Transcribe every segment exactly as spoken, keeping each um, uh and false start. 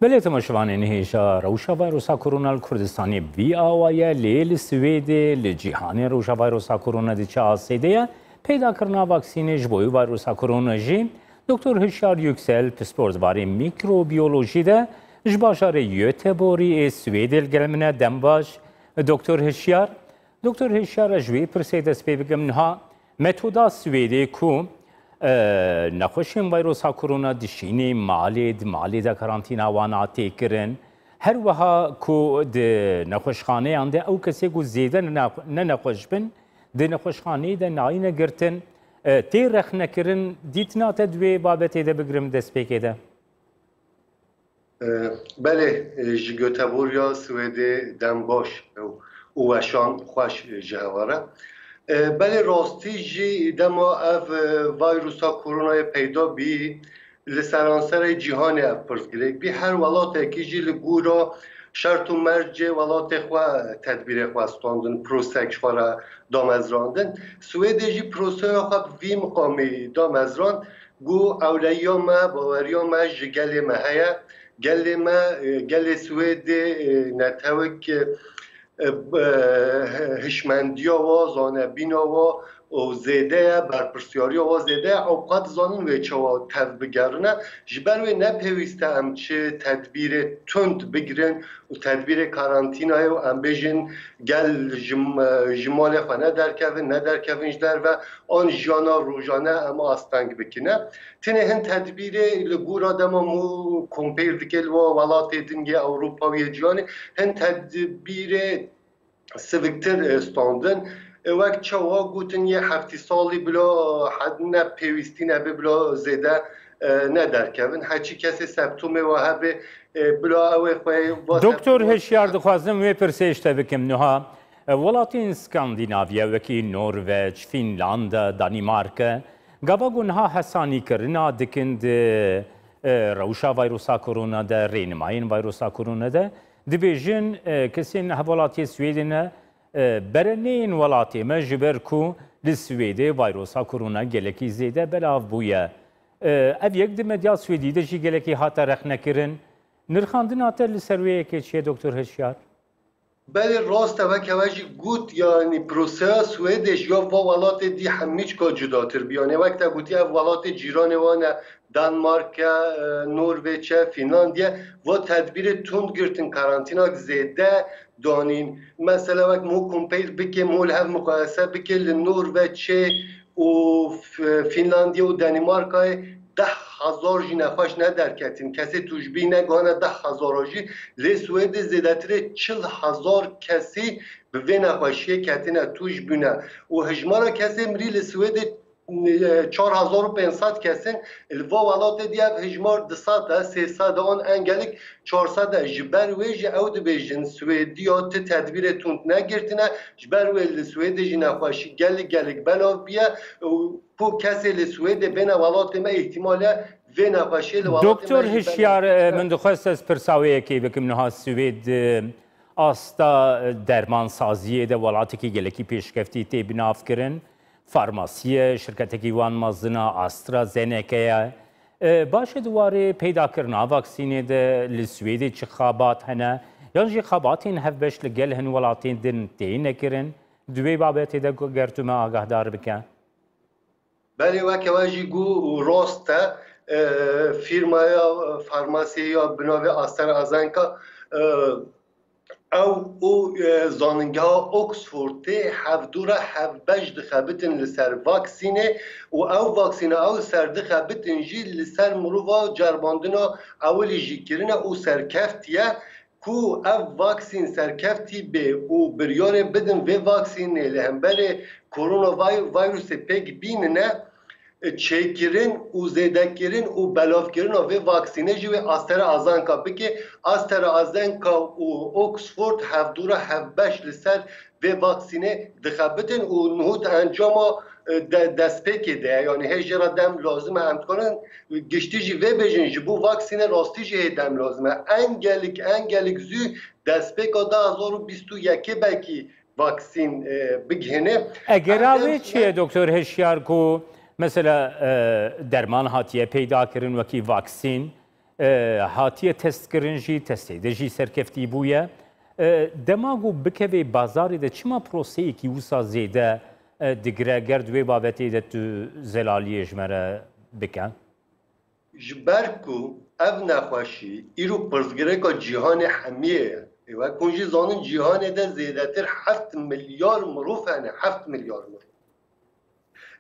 Belê temaşevanên hêja, rewşa vayrusa korona li Kurdistanê bi vî awa ye, lê li Swêdê, li cîhanê rewşa vayrusa korona di çi astê de ye? Peydakirina vaksînê ji bo wî vayrusa korona jî Doktor Hişyar Yüksel, pispor di barê mîkrobiyolojî de ji bajarê Göteborgê ê Swêdê li gel min e. Dem baş, Doktor Hişyar. Doktor Hişyar, ez ji wê pirsê dest pê bikim niha. Metoda Swêdê ku, e, nexweşên vayrosa korona dişînê malê, di malê de karantîna wan a têkirin. Her wiha ku di nexweşxaneyan de ew kesê ku zêde ne-, ne nexweş bin, di nexweşxaneyê de nayîne girtin, e, tê rexnekirin, dîtina te di wê babetê de bigirim destpêkê de. E, belê, e, ji Göteborga Swêdê dem baş û, û weşan xweş ji hewa re. E, belê rastî jî dema ev, e, vayrusa koronayê peyda bî, li seranserê cîhanê ev pirs girêk bî. Her welatekî jî li gora şert û mercê welatê xwe tedbîrê xwe standin, prosek ji xwe re damezrandin. Swêdê jî proseya xwe bi vî miqamî damezrand. Ku ewleyiya me, baweriya me ji gelê me heye. Gelê me, e, gelê Swêdê, e, netewek, e, e, b-, e, hişmendiya wa, zanebîna wa û zêde ye, berpirsiyariya wa zêde ye. Ew qet dizanin wê çawa tev bigerine. Ji ber wê ne pêwîst e em çi tedbîrê tund bigirin û tedbîrê karantînayê û em bêjin gel ji, ji malê xwe ne derkevin, ne derkevin ji derve, an jiyana rojane em asteng bikine. Tenê hin tedbîrê li gora dema mû kompêr dike li wa welatê din yê Ewropa û yê cîhanê, hin tedbîrê siviktir, e, standin. E, wek çawa gotin yê heftî salî bila he-, ne pêwîstî nebe bila zêde, e, ne derkevin. Heçî kesê septomê wa hebe, e, bila ew ê xwe va Doktor septoma Hişyar, dixwazim wê pirsê ji te bikim niha. E, welatên Skandinavya wekî Norveç, Fînlanda, Danîmarka, gava ku niha hesanîkirina dikin di, e, rewşa vayrusa korona de, rênimayên vayrusa korona de, dibêjin, e, kesên hevwelatiyê Swêdê ne, e, bere neyên welatê me, ji ber ku li Swêdê vayrosa korona gelekî zêde belav bûye. E, ev yek di medya Swêdî de jî gelekî hate rexnekirin. Nirxandina te li ser wê yekê çi ye, Doktor Hişyar? Belê, rast e, weke we jî got, yanî proseya Swêdê ji ya va welatê dî hemîçka cudatir bû. Yanî wek te gotî, ev welatê cîranê wan e, Danmark e, e, Norveç e, Fînlandiya, va tedbîrê tund girtin, karantînak zêde danîn. Mesela wek mû kompeyr bike, mû li hev muqayese bike, li Norveçê û F-, Fînlandiya û Danîmarkayê deh hezar jî nexweş nederketin. Kesê tûjbî negihane deh hezara jî. Lê Swêdê zêdetirê çil hezar kesî bi vê nexweşiyê ketine, tûj bûne. Û hijmara kesê mirî li Swêdê, e, çar hezar û pênc sed kes in. Li va welatê dî ev hijmar du sed e, sê sed e, an engelik çar sed e. Ji ber wê jî ew dibêjin Swêdiya ti tedbîrê tund negirtine. Ji ber wê li Swêdê jî nexweşî gelek gelek belav bûye û ku kesê li Swêdê bêne welatê me, îhtimal e vê nexweşiyê li welatê Doktor me jî Hişyar, belav e, bike. Min dixwest ez pirsa wê yekê bikim niha. Swêd, e, asta, e, dermansaziyê de welatekî gelekî pêşkeftî tê binavkirin. Farmasiyê, şirketekî wan mezin e, AstraZeneca ye. E, baş e, di warê peydakirina vaksînê de li Swêdê çi xebat hene? Yan jî xebatên hevbeş li gel hin welatên din tê nekirin? Di wê babetê de ger tu me agahdar bike. Belê, weke we jî got û rast e, e, fîrmaya, e, farmasiyê ya bi navê AstraZeneca, e, ew û, e, zanîngeha Oxfordê hevdû re hevbeş dixebitin li ser vaksînê û ew vaksîna ew ser dixebitin jî li ser mirova ceribandina ewilî jî kirine û serkeftiye. Ku ev vaksîn serkeftî bê û biryarê bidin vê vaksînê li hemberê koronavay-, vîrusê pêk bînine, çêkirin û zêdekirin û belavkirina vê vaksînê jî wê AstraZeneca bike. AstraZeneca û Oxford hevdû re hevbeş li ser vê vaksînê dixebitin û nuhut encama, e, de-, destpêkê de ye. Yanî hê jê re dem lazim e, em dikarin giştî jî vê bêjin, ji bo vaksînê rastî jî hê dem lazim e. Engelik, engelik zû destpêka du hezar û bîst û yekê belkî vaksîn, e, bigihîne. Eger a wê çi ye, Doktor Hişyar, ku mesela, e, derman hatiye peyda kirin wekî vaksîn, e, hatiye testkirin jî, testê de jî serkeftî bûye. E, dema ku bikeve bazarê de, çima proseyekî wisa zêde, e, digire ger di wê babetê de tu zelaliyê ji me re bike? Ji ber ku ev nexweşî îro pirsgirêka cîhanê hemiyê ye. Ê wek hûn jî zanin, cîhanê de zêdetir heft milyar mirov hene, heft milyar mirov.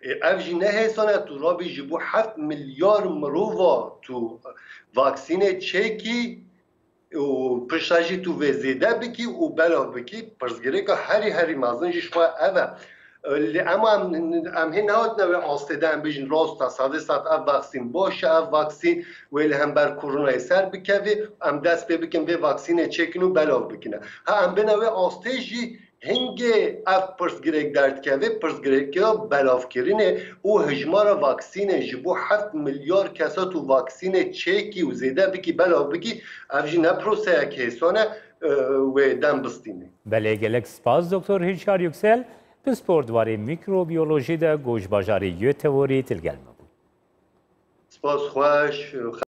Ê, ev jî ne hêsan e, tu rabî ji bo heft milyar mirova tu vaksînê çêkî û pişta jî tu vê zêde bikî û belav bikî, pirsgirêka herî herî mezin jî ji xwe ev e. Lê ema em, em hê nehatine wê astê de em bêjin, rast e, sedê sed ev vaksîn baş e, ev vaksîn wê li hember koronayê ser bikevê, em dest pê bikin vê vaksînê çêkin û belav bikine. Ha, em bêne wê astê jî, hingê ev pirsgirêk derdikeve, pirsgirêka belavkirinê û hijmara vaksînê ji bo heft milyar kesa tu vaksînê çêkî û zêde bikî, belav bikî, ev jî ne proseyek hêsan e, e, wê dem bistînê. Belê, gelek spas Doktor Hişyar Yüksel, pispor di warê mîkrobiyolojî de ku ji bajarê Göteborgê li gel me bû. Spas xweş.